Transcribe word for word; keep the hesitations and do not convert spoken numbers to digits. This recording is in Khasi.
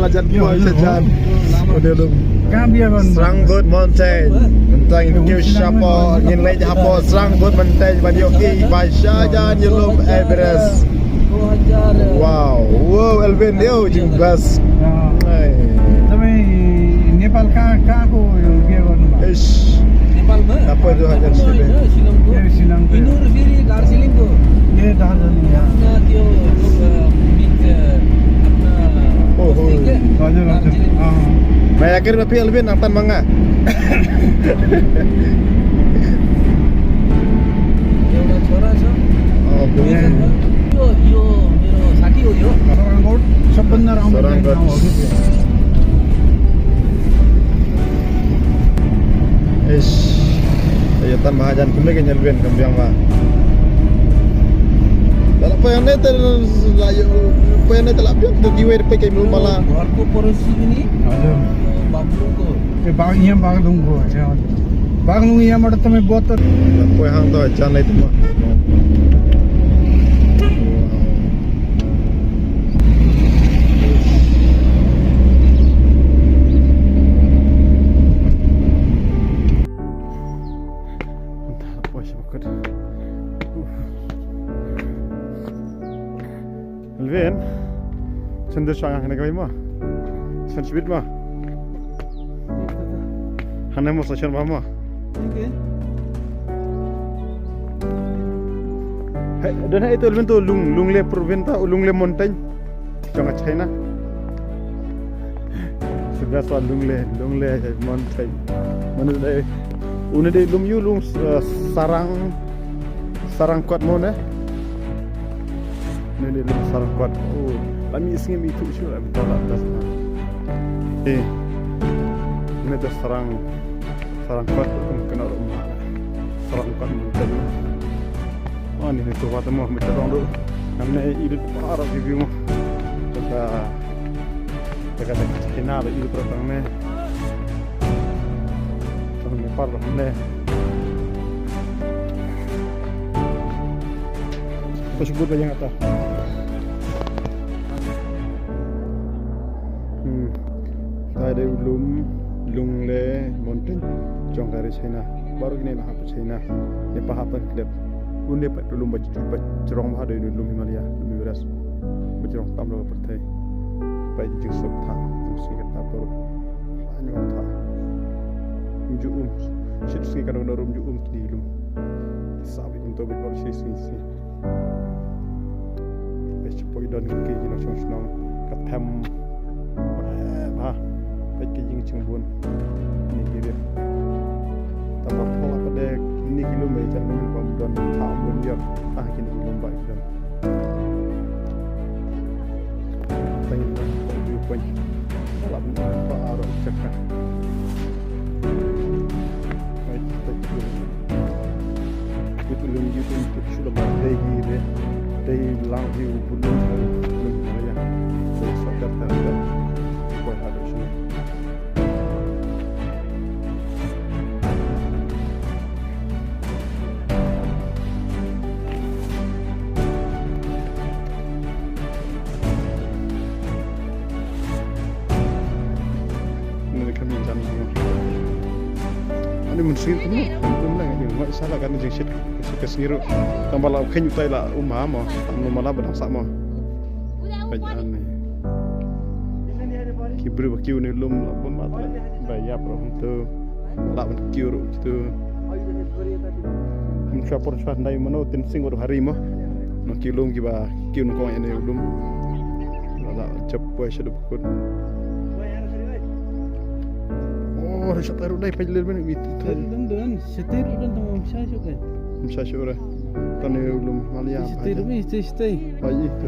Jan mo sa jan. Udah lu. Kam biya ban. Sranggut Mountain. Tang ngin kiew shapoh, ngin leit hapoh Sranggut Mountain ban ïohi ba shajan ïalum Everest. Wow, wow, Elvin, yo, jingbas. Hai. Tame Nepal ka, ka ko biya ban. Ish. Nepal ma? Apa tu hajar sini? Shillong ko. Ye, Shillong ko. Inur firi Darjeeling ko. Ye, Darjeeling, ya. अपना त्यो लोग, अ, मित, अ, अपना Oh, oh. ठीक है? हजुर, हजुर। दार्जिलिङ। अँ। Mai akhir ma phi Elvin nang tan ma nga. एउटा छोरा छ। Oh, यो, यो मेरो साथी हो यो। सराङ्गोट, सबभन्दा राम्रो ठाउँ हो कि त्यो। Ish. Ïa tan ba hajan kumne ka Elvin kam biang ba. Dalam payah ne tel la yu payah ne tel apiak tu kiwei depe kai mulu mala. घरको पडोसी पनि हजुर। बाक्लो को। ए बाग यहाँ बागलुङ को। बागलुङ यहाँ बाट तपाईँ बहत्तर। Poi hang to jan lai tu ma. Elvin, sendiri sangat kena kawin mo. Sen sibit mo. Hana mo sa sen mo. Hey, dan hai itu Elvin tu Lung, Lunglei Province ta, Lunglei Mountain. Jong ka China. Sebelah sa Lunglei, Lunglei Mountain. Mana dei? Une dei lum ïu lum, eh, sarang, sarang kwat mo ne? Une dei lum sarang kwat. Oh, lami sngi mi tu shu la bita la tas na. Eh, une dei sarang, sarang kwat, um, kena rum. Sarang kwat mo tadi. Oh, ni tu wat mo, macam orang tu. Namanya idut parah di view mo. Kita Teka teka China da ïu pra tang ne. Tang ne par ne. Ko shibut ba yang ata. Hmm. Tai dei u lum Lunglei Mountain jong ka ri China. Baroh kine na hap China. Ne pa hap tang kdep. Une pat u lum ba jujur ba jrong ba ha dei u lum Himalaya, lum Everest. Ba jrong tam da ka pyrthei. Ba jingsuk tha, jingsuk ka ta por. Anyo tha. Ym ju um. Shit sngi ka dong rum ju um kini lum. Sa bi kum to ba shi sngi sngi. Bes poi don ki ki nong shong shnong ka them. Ba pet ki jing chingbun. Ni ki ria. Tama phola pade ni ki lum ba jan ni bam don tha bun yor. Ah kini ki lum ba don. Tang ba view point. Lap ni ba aro chaka. Right, thank you. Itu lum itu untuk sudah ba dei hi de. Dei lang hi u bulun. Lum ya. Dei sa kat kat kat. Koi ada sini. Ni ka min jan mo. Ani mun sir tu mo. Kum na ni mo sa la kan jing shit. Ka sngi ruh tang ba la kheiñ utai la um ha mo, tang lum mala ba dang sah mo. Peit ani. Ki briew ba kiew ne lum la bun ba tai. Ba ïap ruh hangto. La ban kiew ruh kito. Ym shuwa por shuwa ndai mano Tensing Waduhari mo. Nong kiew lum kiba kiew nyngkong ïa ne lum. La la jop poi sha dep kut. Oh, da sha tai ruh dai peit lem mi. Don don. Shatei ruh don tang ym sha shuh kan. Ym sha shuh re. Tang ne u lum Himalaya. Shatei ruh mi, shatei, shatei. Ai ih tu.